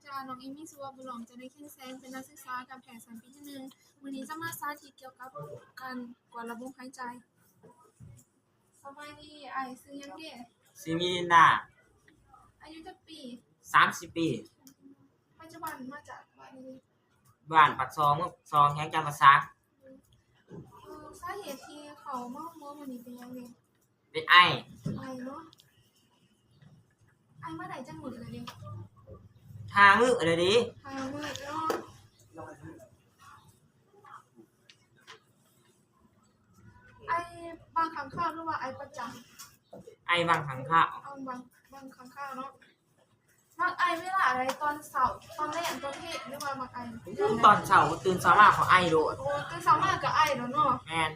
ຈາກນ້ອງເອມີ ຊື່ວ່າ ບຸນຫຼອງ ຈະໄດ້ ເຄນແຊງ ເປັນນັກສຶກສາການແພດສານປີທີໜຶ່ງ ມື້ນີ້ຈະມາສາທິດກ່ຽວກັບການກວດລະບົບຫາຍໃຈ. ສະບາຍດີ ອ້າຍຊື່ຫຍັງເດ? ຊື່ມິລິນດາ. ອາຍຸຈັກປີ? ສາມສິບປີ. ປັດຈຸບັນມາຈາກບ້ານໃດ? ບ້ານປາກຊ່ອງ ຊ່ອງແຂວງຈຳປາສັກ. ເອີ ສາເຫດທີ່ເຂົ້າມາໂຮງໝໍມື້ນີ້ເປັນຫຍັງເດ? ເປັນໄອ. ໄອເນາະ. ໄອມາໄດ້ຈັກມື້ແລ້ວເດ? ຫ້າມື້ແລ້ວເດ. ຫ້າມື້ເນາະ. ໄອບາງຄັ້ງຄາວ ຫຼືວ່າໄອປະຈຳ? ໄອບາງຄັ້ງຄາວ. ເອົາ ບາງ ບາງຄັ້ງຄາວເນາະ. ມັກໄອເວລາໃດ? ຕອນເຊົ້າ, ຕອນແລງ, ຕອນເພນ ຫຼືວ່າມັກໄອ? ຕອນເຊົ້າ, ຕື່ນເຊົ້າມາກໍໄອໂລດ. ໂອ້ ຕື່ນເຊົ້າມາກໍໄອໂລດເນາະ. ແມ່ນ.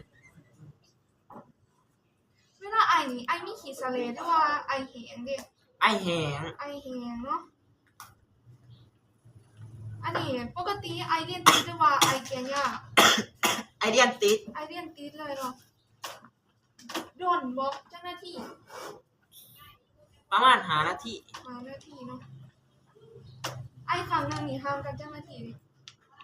ເວລາໄອນີ້ ໄອມີຂີ້ສະເຫຼ ຫຼືວ່າໄອແຫ້ງເດ? ໄອແຫ້ງ. ໄອແຫ້ງເນາະ. ອັນນີ້ປົກກະຕິໄອລຽນຕິດ ຫຼືວ່າໄອກ່ຽວຍາ? ໄອລຽນຕິດ. ໄອລຽນຕິດເລີຍເນາະ. ດົນບໍ່? ຈັກນາທີ? ປະມານຫ້ານາທີ. ຫ້ານາທີເນາະ. ໄອຄັ້ງໜຶ່ງນີ້ຫ່າງກັນຈັກນາທີ?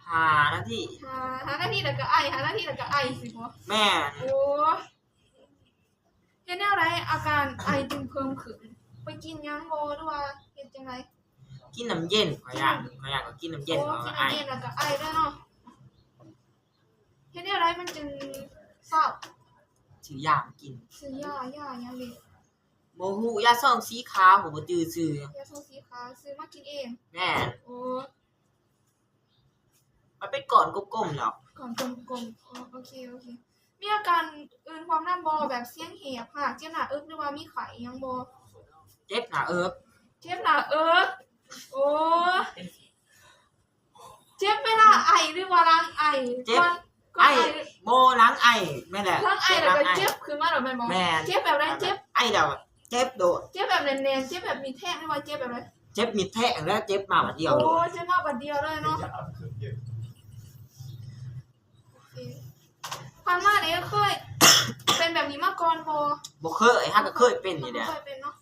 ຫ້ານາທີ. ຫ້າ ຫ້ານາທີແລ້ວກໍໄອ, ຫ້ານາທີແລ້ວກໍໄອ ຊີ້ບໍ່? ແມ່ນ. ໂອ້ ເຮັດແນວໃດອາການໄອຈຶ່ງເພີ່ມຂຶ້ນ? ໄປກິນຫຍັງບໍ່ ຫຼືວ່າເຮັດຈັ່ງໃດ? ກິນນ້ຳເຢັນ. ຂ້ອຍຢ້ານ ຂ້ອຍຢ້ານກໍກິນນ້ຳເຢັນ. ໂອ້ ກິນນ້ຳເຢັນແລ້ວກໍໄອເລີຍເນາະ. ເຮັດແນວໃດມັນຈຶ່ງເຊົາ? ຊື້ຢາມາກິນ. ຊື້ຢາ, ຢາຫຍັງເດ? ບໍ່ຮູ້, ຢາຊອງສີຂາວ, ຂ້ອຍບໍ່ຈື່ຊື່. ຢາຊອງສີຂາວ ຊື້ມາກິນເອງ? ແມ່ນ. ໂອ້ ມັນເປັນກ້ອນກົມໆດອກ. ກ້ອນກົມໆ. ອໍ ໂອເຄ ໂອເຄ. ມີອາການອື່ນຮ່ວມນຳບໍ່? ແບບສຽງແຫບຫາກ, ເຈັບໜ້າເອິກ ຫຼືວ່າມີໄຂ້ຫຍັງບໍ່? ເຈັບໜ້າເອິກ. ເຈັບໜ້າເອິກ. ໂອ້ ເຈັບເວລາໄອ ຫຼືວ່າຫຼັງໄອ? ເຈັບ ກ່ອນ ກ່ອນໄອ ໄອ. ບໍ່ ຫຼັງໄອ. ແມ່ນແຫຼະ. ຫຼັງໄອແລ້ວກໍເຈັບຂຶ້ນມາແລ້ວແມ່ນບໍ່? ແມ່ນ. ເຈັບແບບໃດ? ເຈັບ ໄອແລ້ວເຈັບໂດດ. ເຈັບແບບແໜ້ນໆ, ເຈັບແບບມີດແທງ ຫຼືວ່າເຈັບແບບໃດ? ເຈັບມີດແທງແລ້ວເຈັບມາບາດດຽວ. ໂອ້ ເຈັບມາບາດດຽວເລີຍເນາະ. ໂອເຄ. ຜ່ານມານີ້ເຄີຍເປັນແບບນີ້ມາກ່ອນບໍ່? ບໍ່ເຄີຍ. ຫາກະເຄີຍເປັນນີ້ແຫຼະ. ເຄີຍເປັນເນາະ.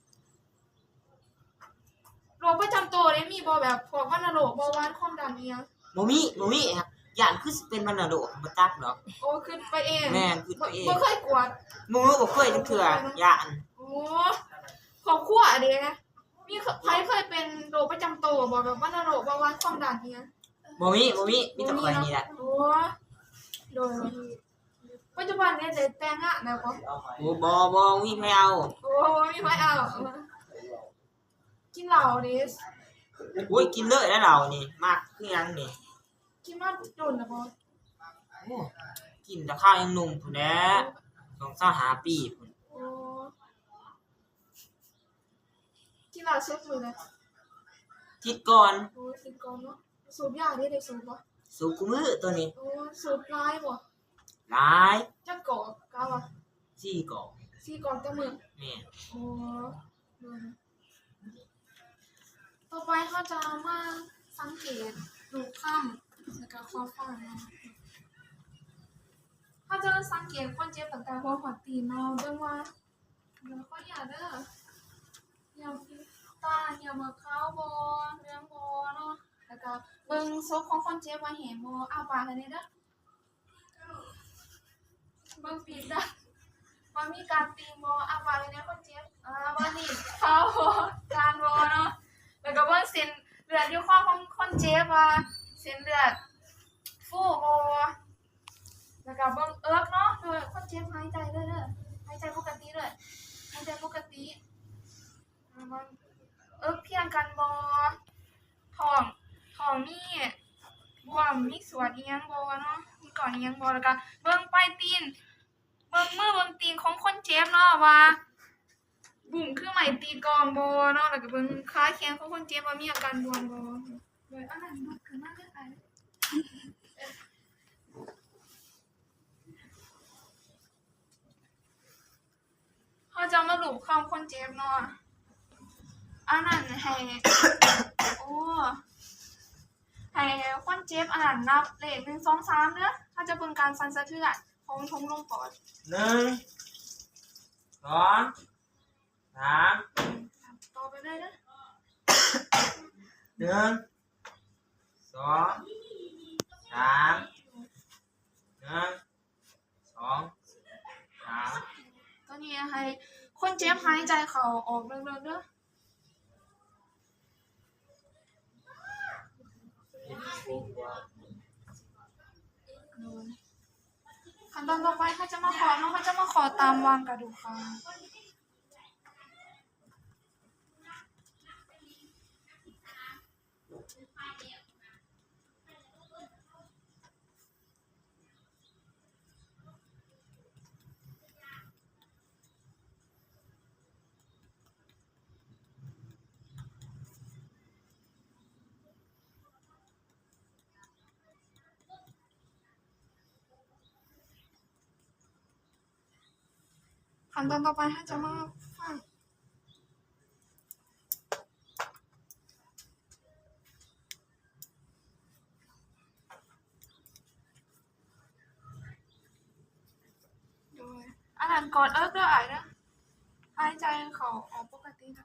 ໂລກປະຈຳໂຕເດ ມີບໍ່ ແບບພວກວັນນະໂລກ ເບົາຫວານ ຄວາມດັນອີ່ຫຍັງ? ບໍ່ມີ ບໍ່ມີ. ຢ້ານຄືຊິເປັນວັນນະໂລກ ບໍ່ຈັກດອກ. ໂອ້ ຄິດໄປເອງ. ແມ່ນ ຄິດໄປເອງ. ບໍ່ເຄີຍກວດ? ບໍ່ ບໍ່ເຄີຍຈັກເທື່ອ. ຢ້ານ. ໂອ້ ຄອບຄົວເດ ມີໃຜເຄີຍເປັນໂລກປະຈຳໂຕບໍ່ ແບບວັນນະໂລກ ເບົາຫວານ ຄວາມດັນອີ່ຫຍັງ? ບໍ່ມີ ບໍ່ມີ. ມີແຕ່ຂ້ອຍນີ້ແຫຼະ. ໂອ້ ໂດຍ. ປັດຈຸບັນນີ້ໄດ້ແຕ່ງງານແລ້ວບໍ່? ໂອ້ ບໍ່ ບໍ່ມີໃຜເອົາ. ໂອ້ ບໍ່ມີໃຜເອົາ. ກິນເຫຼົ້າເດ? ໂອ້ຍ ກິນເລີຍແຫຼະເຫຼົ້ານີ້. ມັກຄືຫຍັງນີ້. ກິນມາດົນແລ້ວບໍ່? ໂອ້ ກິນແຕ່ຄາວຍັງໜຸ່ມພຸ້ນແຫຼະ. ສອງສາມຫ້າປີພຸ້ນ. ໂອ້ ກິນຫຼ້າສຸດມື້ໃດ? ທິດກ່ອນ. ໂອ້ຍ ທິດກ່ອນເນາະ. ສູບຢາເດ ໄດ້ສູບບໍ່? ສູບຄູ່ມື້ໂຕນີ້. ໂອ້ ສູບຫຼາຍບໍ່? ຫຼາຍ. ຈັກກອກ ກະວ່າ? ສີ່ກອກ. ສີ່ກອກຕໍ່ມື້? ແມ່ນ. ໂອ້ ໂດຍ. ຕໍ່ໄປເຮົາຈະມາສັງເກດຮູບຄຳ ແລ້ວກະຂໍ້ຄວາມເນາະ. ເຮົາຈະສັງເກດຄົນເຈັບຕັ້ງແຕ່ຫົວຮອດຕີນເນາະ. ເບິ່ງວ່າ ດຽວຂໍອະນຸຍາດເດີ ເຫື່ອ ຕາເຫຍື້ອໝາກຂາວບໍ່ ເຫຼືອງບໍ່ເນາະ. ແລ້ວກະເບິ່ງສົບຂອງຄົນເຈັບວ່າແຫ້ງບໍ່. ອ້າປາກໃຫ້ແດ່ເດີ. ເບິ່ງປີກເດີ ວ່າມີການຕີງບໍ່. ອ້າປາກໃຫ້ແດ່ຄົນເຈັບ. ເອີ ວ່ານີ້ຂາວບໍ່ ການບໍ່ເນາະ. ແລ້ວກະເບິ່ງເສັ້ນເລືອດຢູ່ຄໍຂອງຄົນເຈັບວ່າເສັ້ນເລືອດຟູບໍ່. ແລ້ວກະເບິ່ງເອິກເນາະ. ເອີ ຄົນເຈັບຫາຍໃຈເດີ ເດີ ຫາຍໃຈປົກກະຕິເດີ ຫາຍໃຈປົກກະຕິ. ເອີ ເບິ່ງເອິກພຽງກັນບໍ່ ທ້ອງ ທ້ອງມີບວມ ມີສວດອີ່ຫຍັງບໍ່ເນາະ ມີກ້ອນອີ່ຫຍັງບໍ່. ແລ້ວກະເບິ່ງປາຍຕີນ ເບິ່ງມືເບິ່ງຕີນຂອງຄົນເຈັບເນາະ ວ່າບຸ້ມຄືໄມ້ຕີກອງບໍ່ເນາະ. ແລ້ວກະເບິ່ງຂາແຂນຂອງຄົນເຈັບວ່າມີອາການບວມບໍ່. ໂດຍ ອັນນັ້ນລຸກຂຶ້ນມາເລີຍອ້າຍ. ເຮົາຈະມາລູບຄຳຄົນເຈັບເນາະ. ອັນນັ້ນໃຫ້ ໂອ້ ໃຫ້ຄົນເຈັບອັນນັ້ນນັບເລກ ໜຶ່ງ ສອງ ສາມ ເດີ. ເຮົາຈະເບິ່ງການສັ່ນສະເທືອນຂອງຖົງລົມປອດ. ໜຶ່ງ ສອງ ສາມ ຕໍ່ໄປເລີຍເດີ. ໜຶ່ງ ສອງ ສາມ ໜຶ່ງ ສອງ ສາມ ຕອນນີ້ໃຫ້ຄົນເຈັບຫາຍໃຈເຂົ້າອອກເລິກໆເດີ. ຂັ້ນຕອນຕໍ່ໄປເຮົາຈະມາເຄາະເນາະ, ເຮົາຈະມາເຄາະຕາມຫວ່າງກະດູກຂາ. ຂັ້ນຕອນຕໍ່ໄປເຮົາຈະມາຝັງ ໂດຍ ອັນນັ້ນກອດເອິກເດີອ້າຍເດີ ຫາຍໃຈເຂົ້າອອກປົກກະຕິເດີ.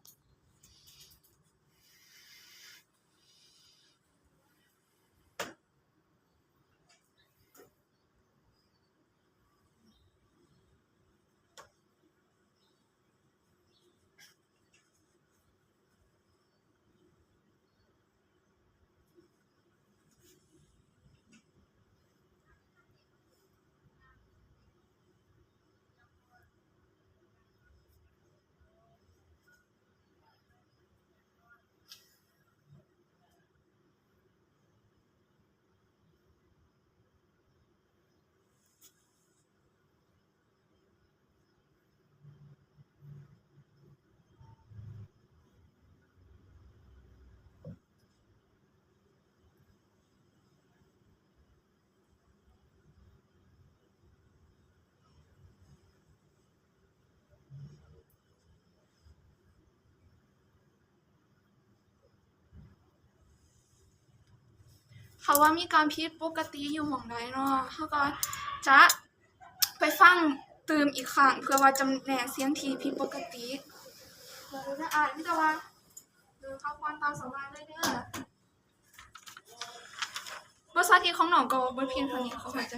ຖ້າວ່າມີການຜິດປົກກະຕິຢູ່ໝ່ອງໃດເນາະ ເຮົາກໍຈະໄປຟັງຕື່ມອີກຄັ້ງ ເພື່ອວ່າຈຳແນກສຽງທີ່ຜິດປົກກະຕິ. ເດີ ອ້າຍ ມີແຕ່ວ່າ ເດີ ພັກຜ່ອນຕາມສະບາຍເລີຍເດີ. ບົດສາທິດຂອງນ້ອງກໍໝົດພຽງເທົ່ານີ້ ຂໍຂອບໃຈ.